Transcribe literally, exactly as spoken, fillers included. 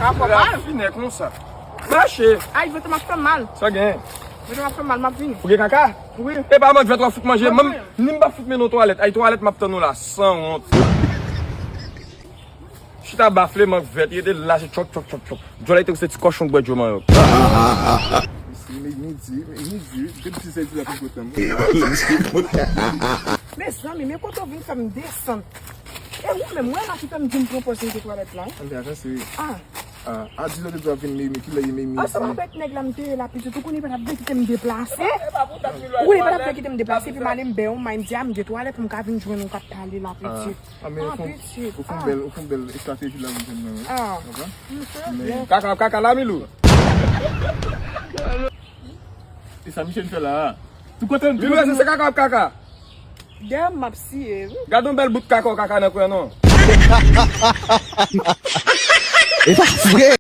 Apa mal? Finè konsa. Mache. Ay, vante m ap fè mal. Sa gen? Vante m ap fè mal, m ap vini. Ou gen kaka? Wi. E pa manje vant w ap fout manje. Mwen menm, ni m p ap fout mennen w twalèt. Ay, twalèt m ap tann ou la, sanwont. Chita bafle, mank vèt, rete la, se tchòk, tchòk, tchòk, tchòk. Djòl la te se ti kòchon k bwè djo manyòk. Mesi, mi, mi di, mi, mi di, depi se di la pou kote m. Mezanmi, men kote w vin fè m desann. E ou menm, wè la ki fè m di m pran pòz netye twalèt la. Ann te avanse, wi. Ah. Ah, a diz ou te dwe ap vin, Mimi, kilè ye, Mimi? Ansanm avèk nèg la m te ye la, pitit, ou konnen li pa t ap vle kite m deplase. Ou konnen li pa t ap vle kite m deplase, epi m ale m bè yon may, m di, a, m gen twalèt pou m ka vin jwenn ou k ap pale la, pitit. Ah, men ou fè yon bèl, ou fè yon bèl estrateji la pou jwenn mwen, wi. Ah. Konprann? Men kaka, kaka la, Milou. E sa Michel fè la a? Tout kote m, tout kote m. Milou, se kaka ap kaka. Dèyè m ap siye, wi. Gade yon bèl bout kaka w kaka nan kwen non. E pa vre.